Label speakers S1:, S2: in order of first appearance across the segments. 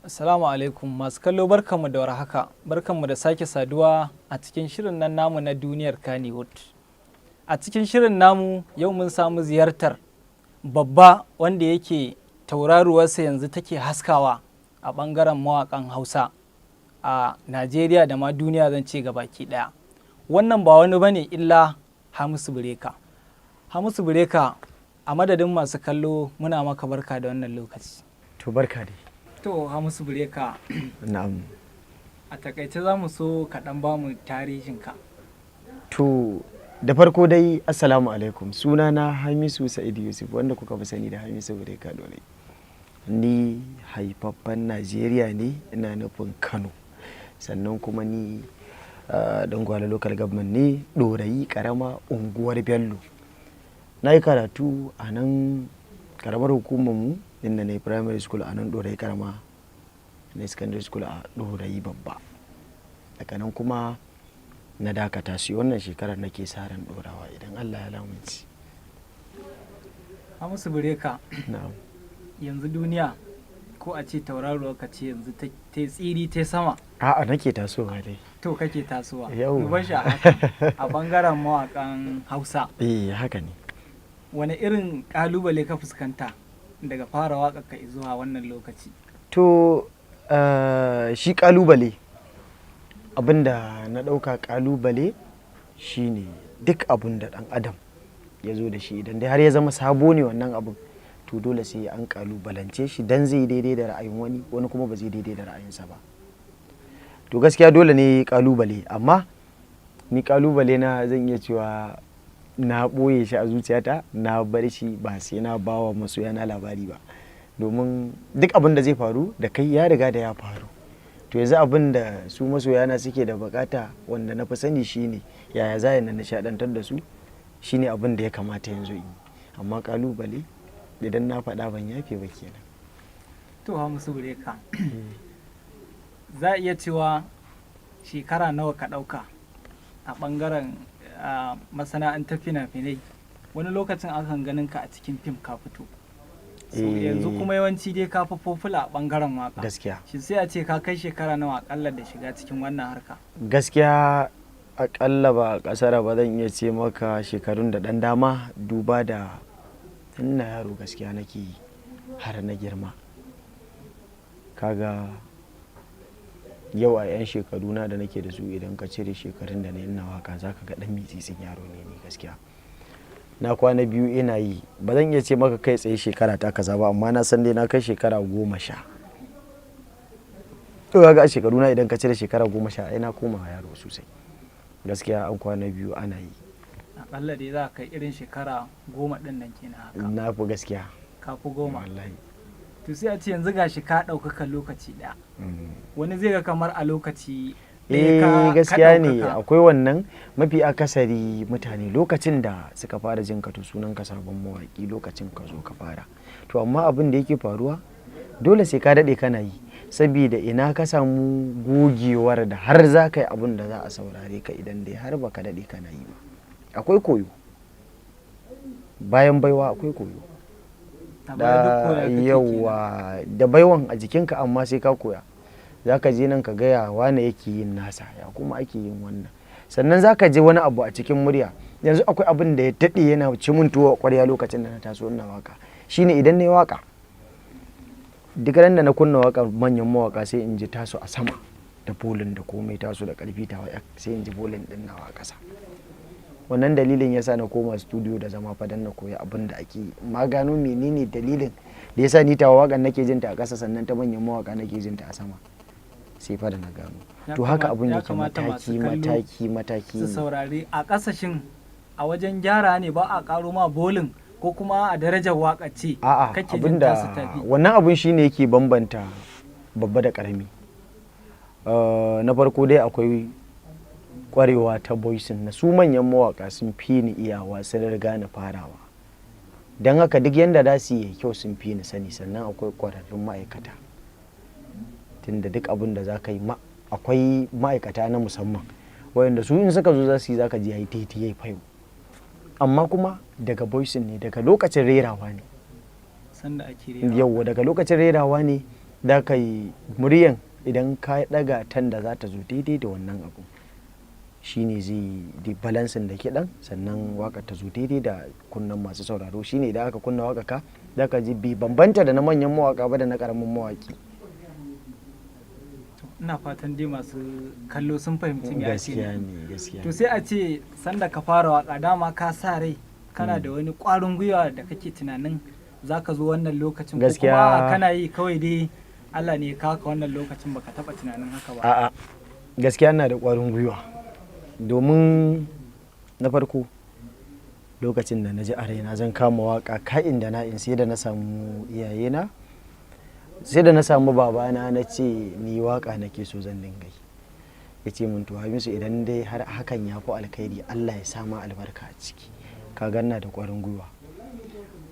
S1: Assalamu alaikum masu kallo, barkanmu da warhaka, barkanmu da sake saduwa a cikin shirin nan namu na Duniyar Kannywood. A cikin shirin namu yau mun samu ziyartar babba wanda yake tauraruwarsa yanzu take haskawa a ɓangaren mawaƙan Hausa a Najeriya da ma duniya zan ce baki ɗaya. Wannan ba wani bane illa Hamisu Breaker. Hamisu Breaker, a madadin masu kallo muna maka barka da wannan lokaci.
S2: To, barka dai.
S1: To, Hamisu Breaker.
S2: Na'am.
S1: A takaice za mu so kaɗan ba mu tarihinka.
S2: To, da farko dai, assalamu alaikum. Sunana Hamisu Sa'id Yusuf, wanda kuka fi sani da Hamisu Breaker Dole. Ni haifaffen Najeriya ne, ina nufin Kano. Sannan kuma ni dan Gwale Local Government ne, Ɗorayi Karama, unguwar Bello. Na yi karatu a nan karamar hukumar mu, inda na yi primary school a nan Ɗorayi Karama, na secondary school a Ɗorayi Babba. Daga nan kuma na dakata, sai wannan shekarar nake sa ran ɗorawa idan Allah ya lamunci.
S1: Hamisu Breaker.
S2: Na'am.
S1: Yanzu duniya ko a ce tauraruwar ka ce yanzu ta tsiri ta sama.
S2: A'a, nake tasowa dai.
S1: To, kake tasowa.
S2: Yau.
S1: Mu bar shi a haka. A bangaren mawaƙan Hausa,
S2: Eh, haka ne.
S1: wani irin ƙalubale ka fuskanta daga fara waƙar ka zuwa wannan lokaci?
S2: To, shi kalubale, abinda na ɗauka kalubale shine duk abun da ɗan adam ya zo da shi, idan dai har ya zama sabo ne wannan abun, to dole sai an kalubalance shi, dan zai daidai da ra'ayin wani, wani kuma ba zai daidai da ra'ayinsa ba. To, gaskiya dole ne kalubale, amma ni kalubale na zan iya cewa na ɓoye shi a zuciyata, na bar shi, ba sai na bawa masoya na labari ba, domin duk abin da zai faru da kai ya riga da ya faru. To, yanzu abin da su masoyana suke da bukata, wanda na fi sani, shine yaya za na nishadantar da su, shine abin da ya kamata yanzu in yi. Amma kalubale, idan na faɗa ban yafe ba kenan.
S1: To, Hamisu Breaker, za a iya cewa shekara nawa ka ɗauka a ɓangaren masana'antar fina-finai? Wani lokacin akan ganin ka a cikin fim ka fito, so yanzu kuma yawanci dai ka fi popular a ɓangaren waka.
S2: Gaskiya.
S1: Shi sai a ce ka kai shekara nawa akalla da shiga cikin wannan harka?
S2: Gaskiya, akalla ba a kasara ba zan iya ce maka shekarun da ɗan dama, duba da ina yaro gaskiya nake yi har na girma. Kaga yau a 'yan shekaruna da nake da su, idan ka cire shekarun da na ina waka, za ka ga ɗan mitsitsin yaro ne ni. Gaskiya na kwana biyu ina yi, ba zan iya ce maka kai tsaye shekara ta kaza ba, amma na san dai na kai shekara 10. To, kaga a shekaruna idan ka cire shekara 10, ai na koma yaro sosai. Gaskiya an kwana biyu ana yi.
S1: Akalla dai za ka kai irin shekara 10 ɗin nan kenan haka.
S2: Na fi, gaskiya.
S1: Ka fi 10.
S2: Wallahi.
S1: To, sai a ce yanzu gashi ka ɗaukaka lokaci ɗaya. Wani zai ga kamar a lokaci ɗaya ka
S2: Gaskiya ne.
S1: ɗaukaka.
S2: Akwai wannan. Mafi akasari mutane lokacin da suka fara jin ka, to sunan ka sabon mawaki lokacin ka zo ka fara. To, amma abin da yake faruwa, dole sai ka daɗe kana yi, saboda ina ka samu gogewar da har za ka yi abin da za a saurare ka idan dai har baka daɗe kana yi ba? Akwai koyo, bayan baiwa akwai koyo.
S1: A baya duk
S2: Da
S1: koya kake kenan.
S2: Yawa, da baiwan a jikinka, amma sai ka koya. Za ka je nan ka gaya wane yake yin nasa, ya kuma ake yin wannan. Sannan za ka je wani abu a cikin murya. Yanzu akwai abin da ya daɗe yana ci mun tuwo a ƙwarya lokacin da na taso ina waka, shine idan na yi waka, duk ran da na kunna waka manyan mawaka, sai in ji tasu a sama da volume da komai, tasu da ƙarfi, tawa sai in ji volume din nawa a ƙasa. Wannan dalilin yasa na koma studio da zama fa dan na koyi abin da ake yi, ma gano menene dalilin da yasa ni tawa wakan nake jin ta a ƙasa, sannan ta manyan mawaka nake jin ta a sama, sai fa da na gano. To, haka abun
S1: Ya
S2: yake.
S1: kamata masu
S2: Mataki
S1: kallo
S2: mataki mataki
S1: su
S2: ne.
S1: saurari a ƙasashen a wajen gyara ne ba a ƙaro ma volume, ko kuma a darajar waƙa ce
S2: A'a,
S1: kake jin
S2: abinda
S1: tasu tafi.
S2: Wannan abun shine yake bambanta babba da karami. Na farko dai akwai kwarewa ta voicing na su manyan mawaka, sun fi ni iyawa, sun riga ni farawa, don haka duk yanda za su yi kyau sun fi ni sani. Sannan akwai kwararrun ma'aikata, tunda duk abin da za ka yi akwai ma'aikata na musamman wayanda su in suka zo za su yi, za ka ji yayi taiti, yayi fayo. Amma kuma daga voicing ne, daga lokacin rerawa ne.
S1: Sanda ake rera.
S2: Yauwa, daga lokacin rerawa ne. Da ka yi muryan, idan ka ɗaga tan da za ta zo daidai da wannan abu, shine zai di balancing da kiɗan, sannan waka ta zo daidai da kunnen masu sauraro. Shine idan aka kunna waka ka da ka ji bai bambanta da na manyan mawaka ba da na karamin mawaki.
S1: To, ina fatan dai masu kallo sun fahimci me ake
S2: Gaskiya
S1: nufi.
S2: ne, gaskiya.
S1: To, sai a ce sanda ka fara waka, dama ka sa rai kana da wani ƙwarin gwiwa da kake tunanin za ka zo wannan lokacin, ko kuma a'a, kana yi kawai dai Allah ne ya kawo ka wannan lokacin, baka taɓa tunanin haka ba?
S2: A'a, gaskiya ina da ƙwarin gwiwa, domin na farko lokacin da na ji a raina zan kama waka ka'in da na'in, sai da na samu iyayena, sai da na samu babana, na ce ni waka nake so zan dinga yi. Ya ce min, "To Hamisu, idan dai har hakan ya fi alkhairi, Allah ya sama albarka a ciki." Ka ganna da ƙwarin gwiwa.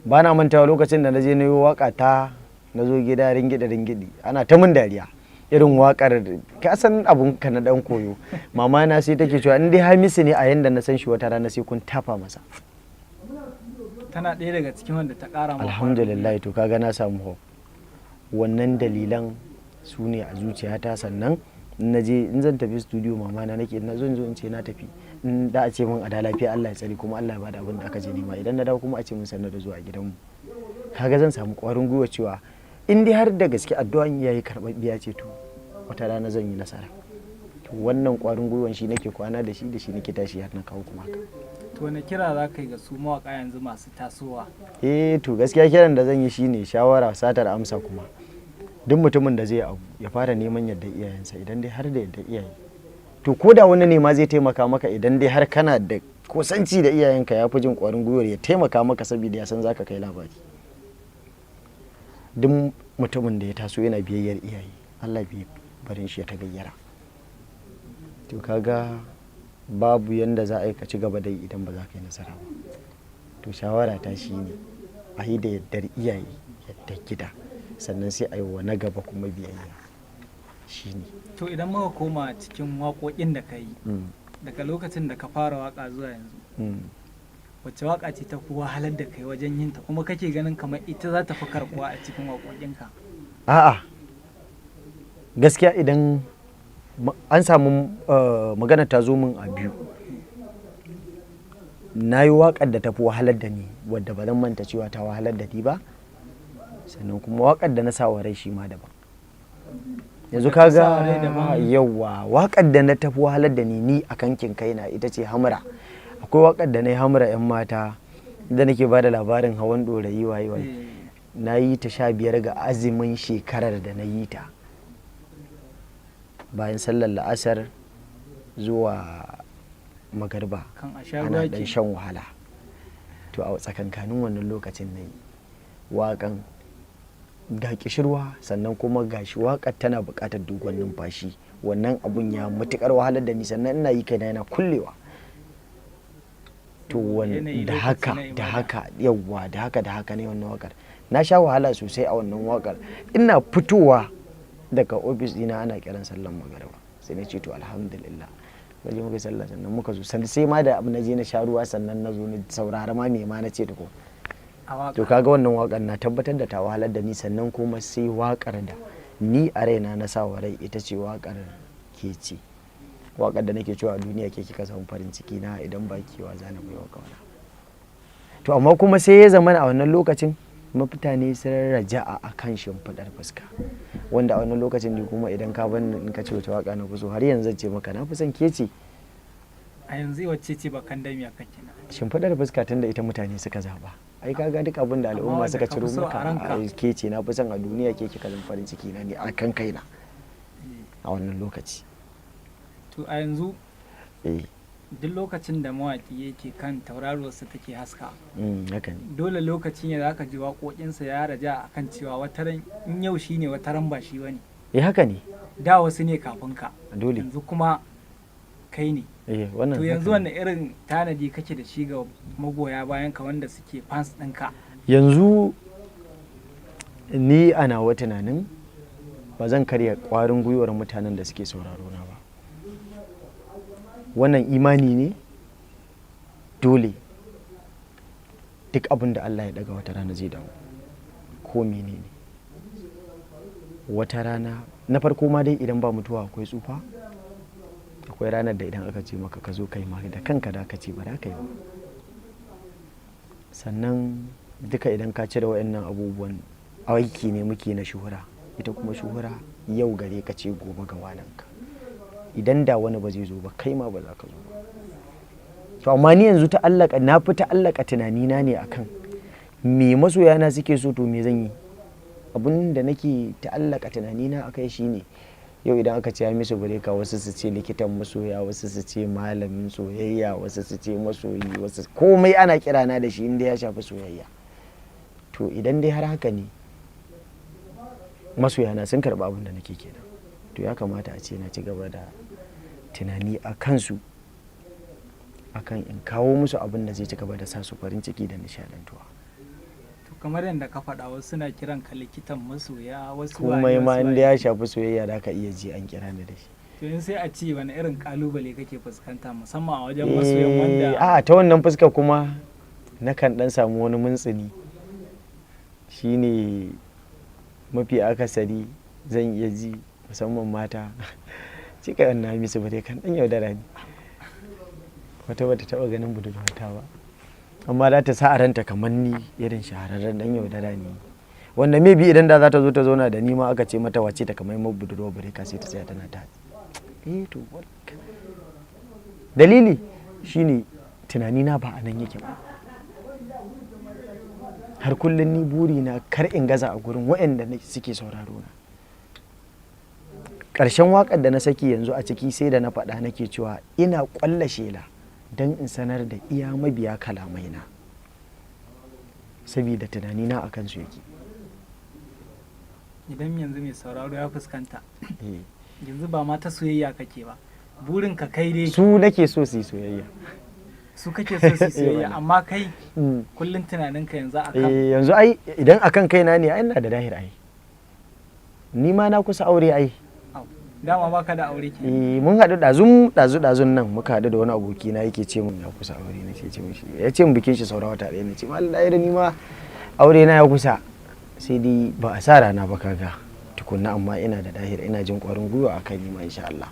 S2: Ba na mantawa lokacin da na je na yi waka ta, na zo gida ringidi ringidi, ana ta min dariya, irin wakar ka san abun ka na dan koyo. Mama na sai take cewa, "In dai Hamisu ne a yanda na san shi, wata rana sai kun tafa masa."
S1: Tana ɗaya daga cikin wanda ta ƙara ma ƙwarin.
S2: Alhamdulillah. To, kaga na samu hope. Wannan dalilan su ne a zuciyata. Sannan in na je, in zan tafi studio, mama na nake na zo in ce na tafi, in da a ce min a da lafiya, Allah ya tsare, kuma Allah ya bada abin da aka je nema. Idan na dawo kuma a ce min sannu da zuwa gidanmu. Kaga zan samu ƙwarin gwiwa cewa in dai har da gaske addu'an iyaye karɓaɓɓiya ce, to wata rana zan yi nasara. To, wannan ƙwarin gwiwan shi nake kwana da shi, da shi nake tashi har na kawo kuma haka.
S1: To, wani kira za ka yi ga su mawaƙa yanzu masu tasowa?
S2: Eh, to, gaskiya kiran da zan yi shine shawara satar amsa. Kuma duk mutumin da zai abu, ya fara neman yadda iyayensa. Idan dai har da yadda iyaye, to ko da wani ne ma zai taimaka maka, idan dai har kana da kusanci da iyayenka, ya fi jin ƙwarin gwiwar ya taimaka maka, saboda ya san zaka kai labari. Duk mutumin da ya taso yana biyayyar iyaye, Allah bai barin shi ya ta gayyara. To, kaga babu yanda za a yi ka ci gaba da yi idan ba za ka yi nasara ba. To, shawara ta shine a yi da yardar iyaye, yardar gida, sannan sai a yi wa na gaba kuma biyayya, shine.
S1: To, idan muka koma cikin waƙoƙin da ka yi daga lokacin da ka fara waƙa zuwa yanzu, wacce waƙa ce ta fi wahalar da kai wajen yin ta, kuma kake ganin kamar ita za ta fi karɓuwa a cikin waƙoƙinka?
S2: A'a, gaskiya idan an samu magana ta zo min a biyu. Na yi waƙar da tafi wahalar da ni, wadda ba zan manta cewa ta wahalar da ni ba, sannan kuma waƙar da na sa wa rai shi ma daban. Yanzu
S1: Wadda ka sa wa rai
S2: kaga
S1: daban.
S2: Yawwa, waƙar da na tafi wahalar da ni, ni a kankin kaina, ita ce Hamra. Akwai waƙar da na yi, Hamra 'yan mata, da nake ba da labarin hawan ɗorayi, waye waye. Na yi ta 15 ga azumin shekarar da na yi ta, bayan sallar la'asar zuwa magarba,
S1: Kan a sha
S2: ana
S1: ruwa
S2: dan
S1: ke.
S2: shan wahala. To, a tsakankanin wannan lokacin na yi waƙan, ga kishirwa, sannan kuma ga shi waƙar tana buƙatar dogon numfashi. Wannan abun ya matuƙar wahalar da ni, sannan ina yi kaina yana kullewa. To,
S1: Yanayi
S2: da
S1: lokaci
S2: haka
S1: na
S2: da
S1: ibada.
S2: haka, yawwa, da haka da haka ne wannan waƙar. Na sha wahala sosai a wannan waƙar. Ina fitowa daga ofis dina ana kiran sallan magariba, sai na ce, "To, alhamdulillah." Muka je muka yi sallah, sannan muka zo, sannan sai ma da abu na je na sha ruwa, sannan na zo na saurara ma me ma na ce tukun.
S1: A waƙa.
S2: To, kaga wannan waƙar na tabbatar da ta wahalar da ni. Sannan kuma sai waƙar da ni a raina na sa wa rai, ita ce waƙar Ke Ce, waƙar da nake cewa a duniya ke kika samu farin ciki na, idan ba kewa za na baiwa kauna. To, amma kuma sai ya zama a wannan lokacin mutane sun raja'a a kan Shimfiɗar Fuska, wanda a wannan lokacin ni kuma idan ka bani in ka ce wata waƙa na fi so, har yanzu zan ce maka na fi son Ke Ce.
S1: A yanzu wacce ce bakan damiya kake na?
S2: Shimfiɗar Fuska, tunda ita mutane suka zaba. Ai kaga duk abin da
S1: Amma
S2: al'umma
S1: wanda
S2: suka
S1: ka
S2: ciro
S1: fi so a
S2: maka
S1: ranka.
S2: A Ke Ce na fi son. A duniya ke kika zan farin ciki na ne a kan kaina a wannan lokaci.
S1: To, a yanzu duk lokacin da mawaƙi yake kan tauraruwarsa take haska,
S2: haka ne.
S1: dole lokaci ne zaka ji waƙoƙinsa ya raja a kan cewa wataran in yau shi ne, wataran ba shi bane.
S2: Eh, haka ne.
S1: Da wasu ne kafin ka,
S2: Dole.
S1: yanzu kuma kai ne.
S2: Eh, wannan
S1: To, yanzu
S2: haka ne.
S1: wanne irin tanadi kake da shi ga magoya bayan ka wanda suke fans ɗinka?
S2: Yanzu ni a nawa tunanin ba zan karya ƙwarin gwiwar mutanen da suke sauraro na ba. Wannan imani ne. Dole duk abin da Allah ya daga, wata rana zai dawo, ko menene. Wata rana na farko ma dai, idan ba mutuwa akwai tsufa. Akwai ranar da idan aka ce maka ka zo kai ma, da kanka da ka ce ba za ka yi ba. Sannan duka idan ka cire wa'annan abubuwan, aiki ne muke na shuhura. Ita kuma shuhura yau gare ka ce, gobe ga wananka. Idan da wani ba zai zo ba, kai ma ba za ka zo ba. To amma ni yanzu ta'allaka, na fi ta'allaka tunanina ne akan me masoyana suke so. To me zan yi? Abin da nake ta'allaka tunanina akai shine, yau idan aka ce Hamisu Breaker, wasu su ce likitan masoya, wasu su ce malamin soyayya, wasu su ce masoyi, wasu komai ana kirana da shi inda ya shafi soyayya. To idan dai har haka ne, masoyana sun karɓi abin da nake kenan. To ya kamata a ce na ci gaba da tunani a kansu, akan in kawo musu abin da zai ci gaba da sa su farin ciki da nishadantuwa.
S1: To kamar yadda ka faɗa, wasu suna kiran ka likitan masoya, wasu
S2: komai
S1: waye,
S2: ma
S1: wasu
S2: inda
S1: waye.
S2: ya shafi soyayya da ka iya ji an kira ni da shi.
S1: To yanzu sai a ce wani irin kalubale kake fuskanta, musamman a wajen masoyan wanda
S2: A ta wannan fuska kuma nakan dan samu wani muntsini, shine mafi akasari zan iya ji, musamman mata, cika yan na Hamisu bare kan dan yaudara ne. Wata bata taba ganin budurwata ba, amma za ta sa a ranta kamar ni irin shahararren dan yaudara ne, wanda maybe idan da za ta zo ta zauna da ni ma, aka ce mata wace ta kamar budurwa bare ka, sai ta tsaya tana ta eh. To dalili shine tunanina ba a nan yake ba. Har kullum ni buri na kar in gaza a gurin waɗanda suke sauraro na. Ƙarshen waƙar da na saki yanzu, a ciki sai da na faɗa nake cewa ina ƙwalla shela don in sanar da iya mabiya kalamaina, saboda tunanina a kansu yake.
S1: Idan yanzu mai sauraro ya fuskanta, yanzu ba ma ta soyayya kake ba, burin ka kai dai
S2: Su nake so su yi soyayya.
S1: Su kake so su yi soyayya,
S2: Wannan.
S1: amma kai kullum tunaninka yanzu akan
S2: Eh, yanzu ai idan akan kaina ne, ai ina da dahir, ai ni ma na kusa aure ai.
S1: Au, dama baka da aure ke?
S2: Eh, mun haɗu ɗazun ɗazu ɗazun nan, muka haɗu da wani aboki na, yake ce mun ya kusa aure. Na ce mishi, ya ce mun bikin shi saura wata 1. Na ce, "Malam Dahiru, ni ma aure na ya kusa, sai dai ba a sa rana ba kaga tukunna, amma ina da dahir, ina jin ƙwarin gwiwa akan ni ma insha Allah."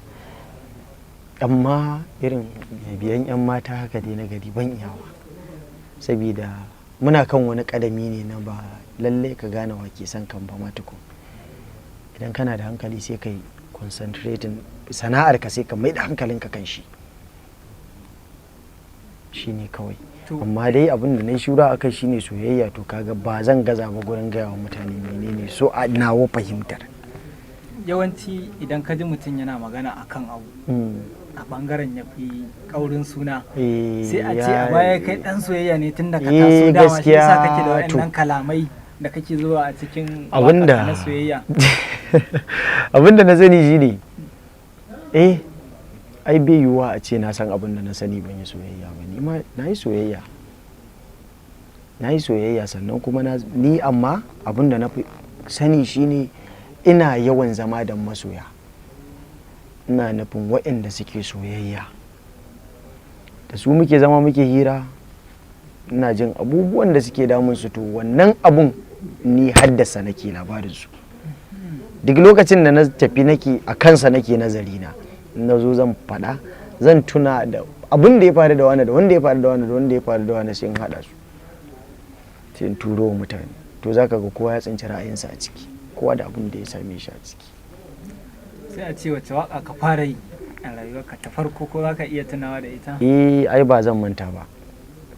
S2: Amma irin biyan yan mata haka dai na gari ban iyawa, saboda muna kan wani kadami ne na ba lalle ka gane wa ke son kan ba ma tukun. Idan kana da hankali, sai kai concentrating sana'ar ka, sai ka mai da hankalinka kan shi, shine kawai.
S1: To
S2: Amma dai abin da na yi shura akai shine soyayya. To kaga ba zan gaza ba gurin gaya wa mutane menene so a nawa fahimtar.
S1: Yawanci idan ka ji mutum yana magana akan abu, a bangaren ya fi kaurin suna, sai a ce a baya kai dan soyayya ne tun da ka taso. Dama shi yasa kake da
S2: Gaskiya, to.
S1: waɗannan kalamai da kake zuwa a cikin
S2: Abinda
S1: waƙarka na soyayya.
S2: Abinda na sani shine, ai bai yiwuwa a ce na san abin da na sani ban yi soyayya ba. Ni ma na yi soyayya, na yi soyayya. Sannan kuma na ni, amma abin da na fi sani shine ina yawan zama da masoya. Ina nufin waɗanda suke soyayya, da su muke zama, muke hira, ina jin abubuwan da suke damun su. To wannan abun ni haddasa nake labarin su. Duk lokacin da na tafi nake a kansa, nake nazari na, na zo zan faɗa, zan tuna da abin da ya faru da wani, da wanda ya faru da wani, da wanda ya faru da wani, sai in haɗa su, sai in turo wa mutane. To za ka ga kowa ya tsinci ra'ayinsa a ciki, kowa da abin da ya same shi a ciki.
S1: Sai a ce wace waka ka fara yi a rayuwarka ta farko, ko za ka iya tunawa da ita?
S2: Eh, ai ba zan manta ba,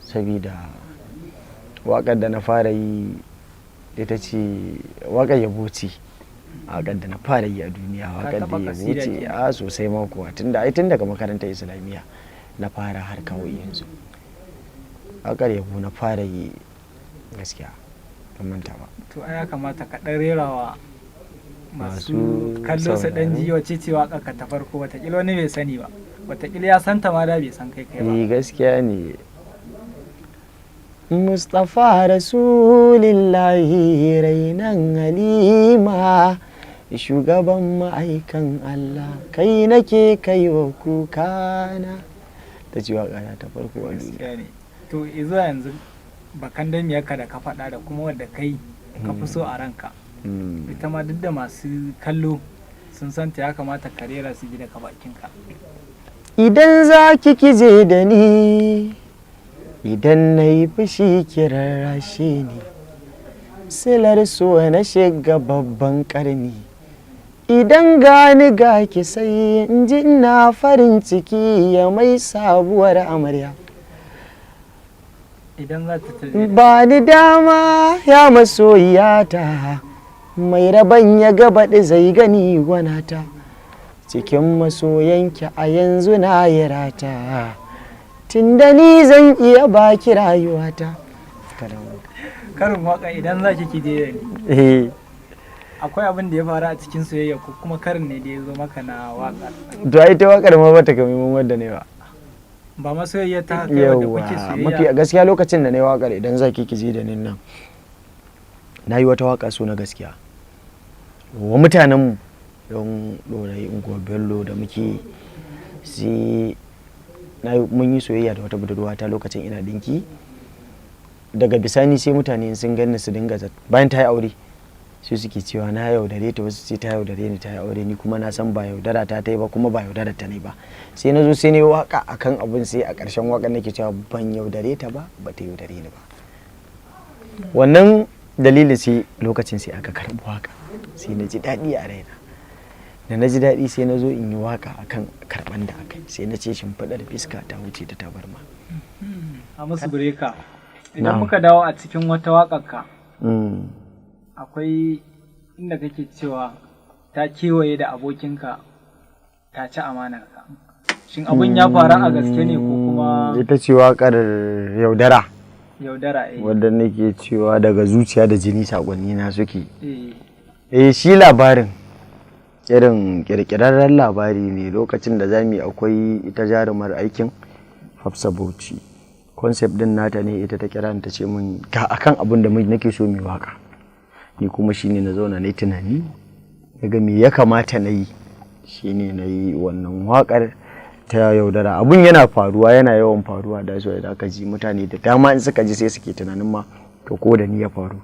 S2: saboda waƙar da na fara yi ita ce waƙar yabo ce. Waƙar da na fara yi a duniya, waƙar da
S1: Taɓa
S2: yabo
S1: kasida
S2: ce.
S1: kenan.
S2: A sosai ma kuwa, tunda ai tun daga makarantar islamiyya na fara har kawo yanzu. Waƙar yabo na fara yi, gaskiya ban manta ba.
S1: To ai ya kamata ka ɗan rerawa masu
S2: Masu
S1: kallo su ɗan ji
S2: sauraro.
S1: wace ce waƙar ka ta farko. Wataƙila wani bai sani ba, wataƙila ya santa ma da bai san kai kai ba.
S2: Eh, gaskiya ne. Mustapha Rasulillahi, rainan Halima, shugaban ma'aikan Allah, kai nake kai wa kukana. Ta ce waƙa na ta farko a duniya.
S1: Gaskiya ne. To zuwa yanzu, bakan damiyarka da ka faɗa da kuma wadda kai ka fi so a ranka? Ita ma duk da masu kallo sun santa, ya kamata ka rera su ji daga bakinka.
S2: Idan za ki kije da ni, idan na yi fushi ki rarrashe ni, silar so na shiga babban karni. Idan gani ga ki sai in ji ina farin ciki ya mai sabuwar amarya.
S1: Idan za ta taje.
S2: Ba ni dama ya masoyiyata, mai rabon ya gabaɗi zai gani gwanata. Cikin masoyanki a yanzu na yi rata, tunda ni zan iya baki rayuwata.
S1: Karin waka "Idan za ki kije da ni".
S2: Eh.
S1: Akwai abin da ya faru a cikin soyayya ko kuma karin ne da ya zo maka na waka?
S2: To, ai ta wakar ma bata kami mun wadda ne ba.
S1: Ba masoyayya ta kai wadda
S2: Yawwa.
S1: kuke
S2: Mafi
S1: soyayya.
S2: gaskiya, lokacin da na yi wakar "Idan za ki kije da ni" nan, na yi wata waka so na gaskiya wa mutanenmu don ɗorayi, Unguwar Bello da muke. Sai mun yi soyayya da wata budurwa ta lokacin ina dinki. Daga bisani sai mutane sun ganni su dinga bayan ta yi aure sai suke cewa na yaudare ta, wasu ce ta yaudare ni, ta yi aure. Ni kuma na san ba yaudara ta ta yi ba, kuma ba yaudara ta ne ba. Sai na zo sai na yi waka akan abin. Sai a ƙarshen waƙar nake cewa ban yaudare ta ba, ba ta yaudare ni ba. Wannan dalilin sai lokacin sai aka karɓi waka, sai na ji daɗi a raina. Da na ji daɗi, sai na zo in yi waka akan karɓan da aka yi, sai na ce shimfiɗar fiska ta wuce ta tabarma.
S1: A musu bureka, idan
S2: Na'am.
S1: muka dawo a cikin wata waƙarka, akwai inda kake cewa ta kewaye da abokinka, ta ci amanarka. Shin abin ya faru a gaske ne ko kuma?
S2: Ita ce waƙar "Yaudara".
S1: "Yaudara", eh.
S2: Wadda nake cewa daga zuciya da jini sakonni na suke.
S1: Eh.
S2: Eh, shi labarin irin kirkirarren labari ne. Lokacin da zamu yi, akwai ita jarumar aikin, Hafsa Bauchi. Concept din nata ne, ita ta kira ni ta ce min ga akan abin da nake so mu yi waka. Ni kuma shine na zauna na yi tunani, naga me ya kamata na yi, shine na yi wannan wakar ta "Yaudara". Abun yana faruwa, yana yawan faruwa da su da aka ji mutane da dama in suka ji sai suke tunanin ma to ko da ni ya faru.